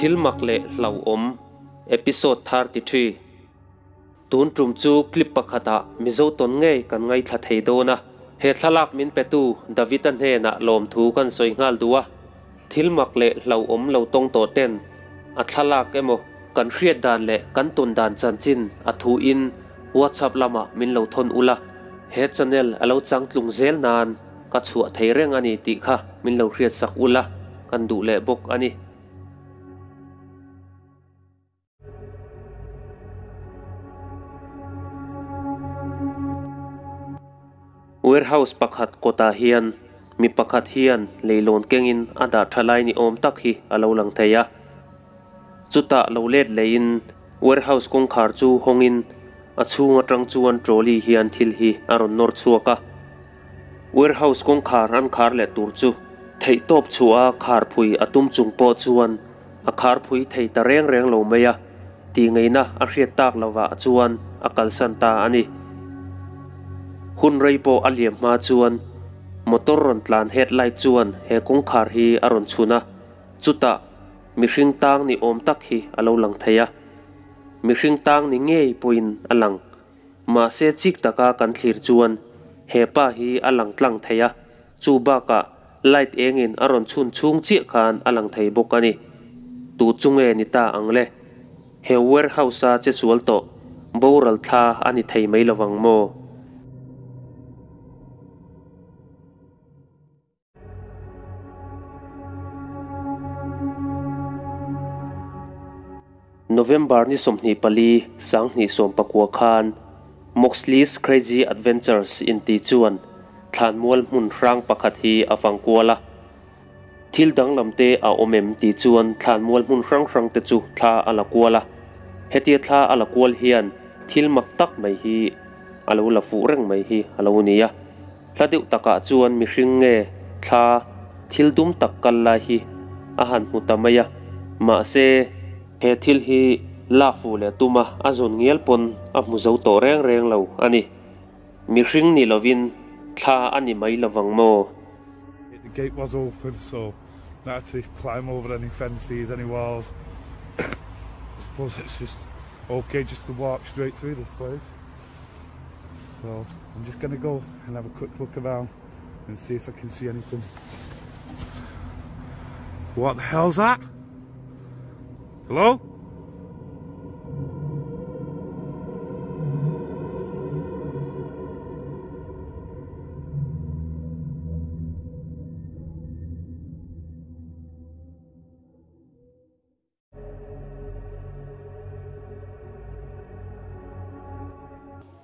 Thil mak leh hlauhawm Episode 33 Tun tum chu clip pakhatah Mizo tawn ngei kan ngaithla thei dawn a, he thlalak min petu David-a hnenah lawmthu kan sawi nghal duh a. Thil mak leh hlauhawm lo tawng tawh ten a thlalak emaw kan hriat dan leh kan tawn dan chanchin a thu in WhatsApp lamah min lo thawn ula, he channel a lo changtlung zel nan ka chhuah thei reng a ni tih kha min lo hriat sak ula kan duh leh bawk a ni. Warehouse pakhat kawtah hian mi pakhat hian leilawn kengin a dah tha lai ni awm tak hi a lo lang thei a. Chutah lo let leiin warehouse kawngkhar chu hawngin a chhung atang chuan trolley hian thil hi a rawn nawr chhuak a. Warehouse kawngkhar an khar leh tur chu theihtawp chhuah a kharphui a tum chung pawh chuan A kharphui thei ta reng reng lo mai a, tih ngaihna a hriat tak lovah chuan a kalsan ta a ni. Hun rei pawh a liam hma chuan motor rawn tlan headlight chuan he kawngkhar hi a rawn chhun a, chutah mihring tang ni awm tak hi a lo lang thei a. Mihring tang ni ngei pawhin a lang. Mahse chik taka kan thlir chuan he pa hi a lang tlang thei a, Chu bakah light engin a rawn chhun chhung chiah khan a lang thei bawk a ni. Tu chu nge ni ta ang le? He warehouse-a che sual tawh boral thla a ni thei mai lovang maw? November ni 24, 2019 khan Moxley's Crazy Adventures inti chuan thlanmual hmun hrang pakhat hi a fang kual a. Thil danglam te a awm em tih chuan thlanmual hmun hrang hrang te chu thla a la kual a. Hetia thla a la kual hian thil mak tak mai hi a lo la fuh reng mai hi a lo ni a. Hla deuh takah chuan mihring nge thla thil dum tak kal lai hi a han hmu ta mai a, mahse, he thil hi lak fuh leh tuma a zawn ngial pawn a hmu zo tawh reng reng lo a ni. Mihring ni lovin thla a ni mai lovang maw? The gate was open so not had to climb over any fences, any walls. I suppose it's just okay just to walk straight through this place. So I'm just gonna go and have a quick look around and see if I can see anything. What the hell's that? Hello?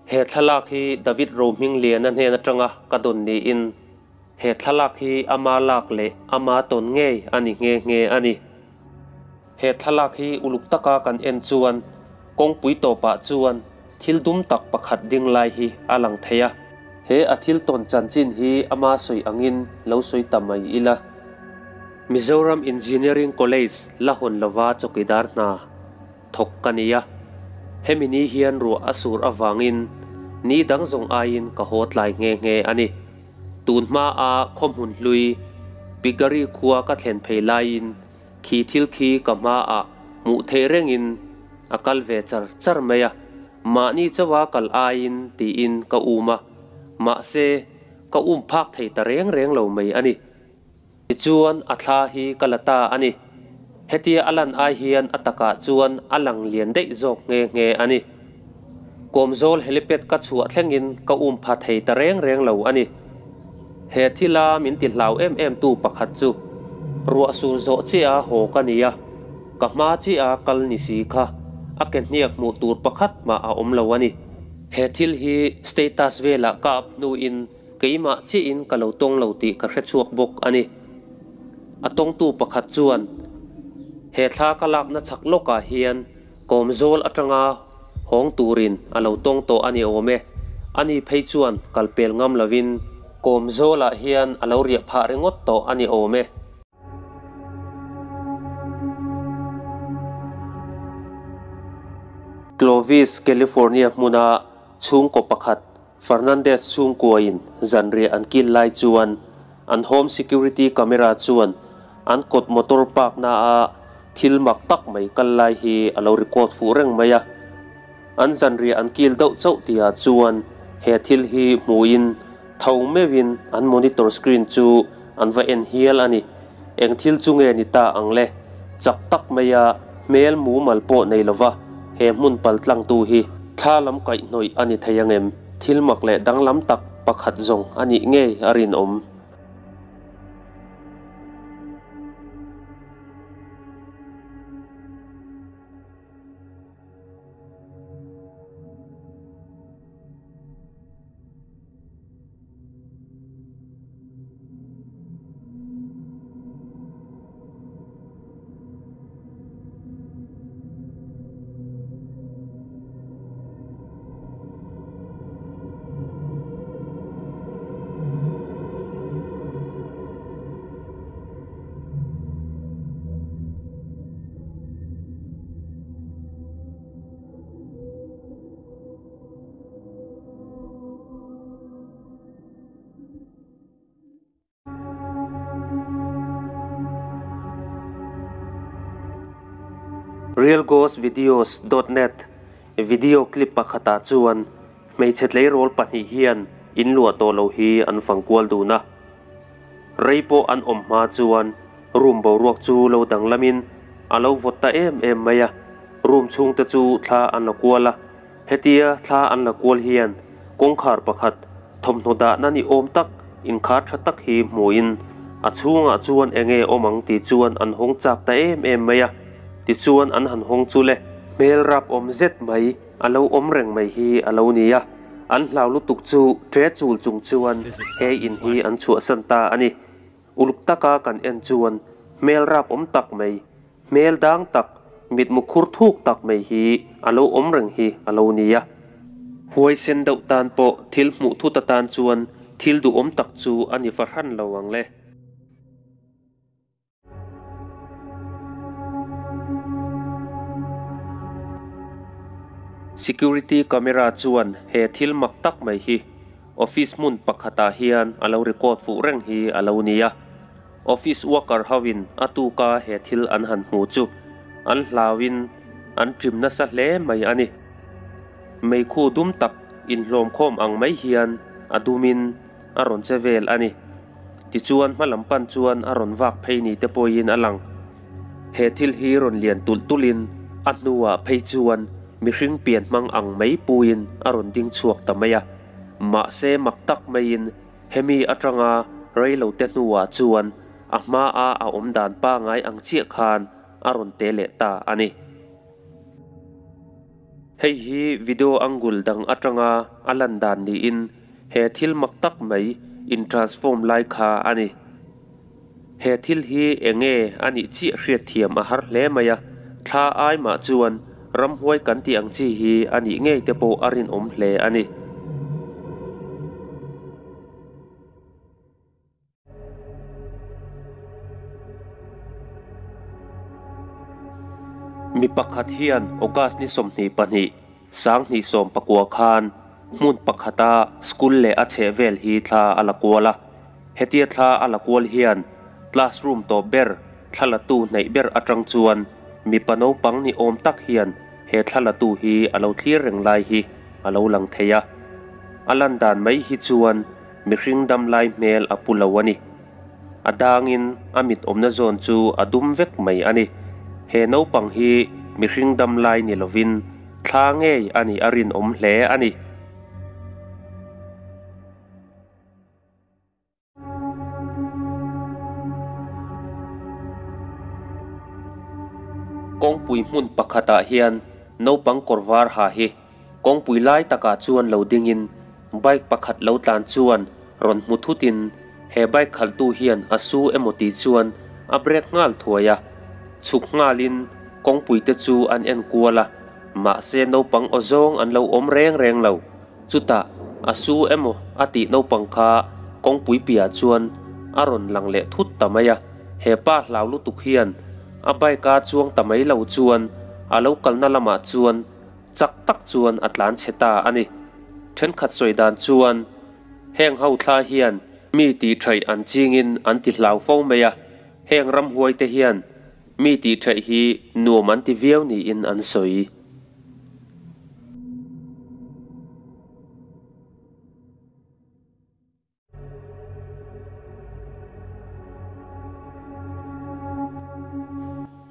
He thlalak hi David Rohmingliana hnen atanga ka dawn niin he thlalak hi ama lak leh ama tawn ngei a ni nghe nghe a ni. He thlalak hi uluk taka kan en chuan kawngpui tawpah chuan thil dum tak pakhat ding lai hi a lang thei a. He a thil tawn chanchin hi ama sawi angin lo sawi ta mai ila. Mizoram Engineering College la hawn lova chawkidar hna thawk ka ni a, hemi ni hian ruah a sur avangin ni dang zawng aiin ka haw tlai nghe nghe a ni. Tun hma a khawhmun hlui Pigari khua ka thlen phei laiin khi thil khi ka hmaah hmuh theih rengin a kal ve char char mai a, mahni chauha kal aiin tiin ka um a, mahse ka um phak thei ta reng reng lo mai a ni. Tichuan a thla hi ka la ta a ni. Hetia a lan ai hian a takah chuan a lang lian daih zawk nghe nghe a ni. Kawmzawl helipad ka chhuah thlengin ka um pha thei ta reng reng lo a ni. He thila min ti hlau em em tu pakhat chu ruah sur zawh chiah a haw ka ni a, ka hma chiah a kal ni si kha a ke hniak hmuh tur pakhat mah a awm lo a ni. He thil hi status velah ka up hnuin Keimah chiahin ka lo tawng lo tih ka hre chhuak bawk a ni. A tawngtu pakhat chuan, He thla ka lakna chhak lawkah hian kawmzawl atanga hawng turin a lo tawng tawh a ni awm e. Ani phei chuan kal pel ngam lovin kawmzawlah hian a lo riah phah ringawt tawh a ni awm e. Clovis, California hmuna chhungkaw pakhat Fernandez chhungkuain zanriah an kil lai chuan an home security camera chuan an kawt motor park naah thil mak tak mai kal lai hi a lo record fuh reng mai a. An zanriah an kil deuh chauh tihah chuan he thil hi hmuhin tho meuhin an monitor screen chu an va en hial a ni. Eng thil chu nge ni ta ang le? Chak tak maia hmel mumal pawh nei lova he hmun pal tlangtu hi thla lam kaihhnawih a ni thei angem? Thil mak leh danglam tak pakhat zawng a nih ngei a rinawm. Realghostvideos dot net Video clip pakhatah chuan hmeichhe tleirawl pahnih hian in luah tawh lo hi an fang kual dun a. Rei pawh an awm hma chuan room boruak chu lo danglamin a lo vawt ta em em mai a, room chhungte chu thla an la kual a. Hetia thla an la kual hian kawngkhar pakhat thawmhnaw dahna ni awm tak inkhar tha tak hi hmuhin a chhungah chuan enge awm ang tih chuan an hawng chak ta em em mai a, tichuan an han hawng chu le. Hmel rap awm zet mai a lo awm reng mai hi a lo ni a, an hlau lutuk chu ṭe chul chung chuan he in hi an chhuahsan ta a ni. Uluk taka kan en chuan hmel rap awm tak mai, hmel dang tak, mitmu khur thuk tak mai hi a lo awm reng hi a lo ni a. Huaisen deuh tan pawh thil hmuh thut atan chuan thil duhawm tak chu a ni fahran lo ang le. Security camera chuan he thil mak tak mai hi office hmun pakhatah hian a lo record fuh reng hi a lo ni a. Office worker hoin a tuka he thil an han hmu chu an hlauin an ṭim nasa hle mai a ni. Meikhu dum tak inhlawm khawm ang mai hian a dumin a rawn che vel a ni. Tichuan hma lam pan chuan a rawn vak phei ni te pawhin a lang. He thil hi rawn lian tulh tulhin a hnuah phei chuan mihring pian hmang ang mai puiin a rawn ding chhuak ta mai a. Mahse mak tak maiin hemi atanga reilo te hnuah chuan a hmaa a awm dan pangai ang chiah khan a rawn te leh ta a ni. Hei hi video angle dang atanga a lan dan niin he thil mak tak mai in transform lai kha a ni. He thil hi eng nge a nih chiah hriat thiam a har hle mai a, thla ai mah chuan ramhuai kan tih ang chi hi a nih ngei te pawh a rinawm hle a ni. Mi pakhat hian August ni 22, 2019 khan hmun pakhata school leh a chhehvel hi thla a la kual a. Hetia thla a la kual hian classroom tawp ber thla latu hnaih ber atang chuan mipa naupang ni awm tak hian he thla latu hi a lo thlir reng lai hi a lo lang thei a. A lan dan mai hi chuan Mihring dam lai hmel a pu lo a ni. A dangin a mit awmna zawn chu a dum vek mai a ni. He naupang hi mihring dam lai ni lovin thla ngei a nih a rinawm hle a ni. Kawngpui hmun pakhatah hian naupang kawr var ha hi Kawngpui lai takah chuan lo dingin bike pakhat lo tlan chuan rawn hmu thutin he bike khalhtu hian a su emaw tih chuan a brake nghal thuai a. Chhuk nghalin kawngpui te chu an en kual a, mahse naupang aw zawng an lo awm reng reng lo. Chutah a su emaw a tih naupang kha kawngpui piah chuan a rawn lang leh thut ta mai a, he pa hlau lutuk hian a bike a chuang ta mai lo chuan a lo kalna lamah chuan Chak tak chuan a tlan chhe ta a ni. Thenkhat sawi dan chuan heng ho thla hian mi tih thaih an chingin an ti hlau fo mai a, heng ramhuai te hian Mi tih theih hi nuam an ti viau niin an sawi.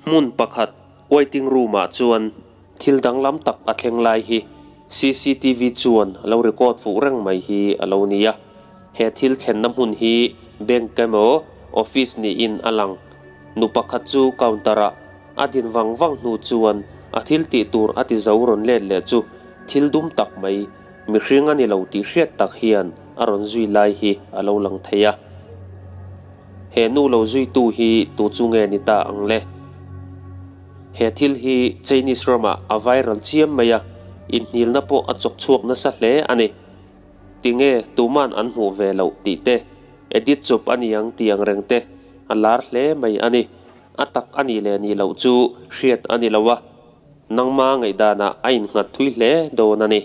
Hmun pakhat waiting room ah chuan thil danglam tak a thleng lai hi cctv chuan a lo record fuh reng mai hi a lo ni a. He thil thlenna hmun hi bank emaw office niin a lang. Nu pakhat chu counter ah a din vang vang hnu chuan a thil tih tur a ti zo rawn let leh chu thil dum tak mai Mihring a ni lo tih hriat tak hian a rawn zui lai hi a lo lang thei a. He nu lo zuitu hi tu chu nge ni ta ang le? He thil hi Chinese ramah a viral chiam mai a, inhnilna pawh a chawk chhuak nasa hle a ni. Tinge tuman an hmuh ve loh tih te, edit chawp a ni ang tih ang reng te a lar hle mai a ni. A tak a nih leh nih loh chu hriat a ni lo a. Nangma ngaihdanah a innghat thui hle dawn a ni.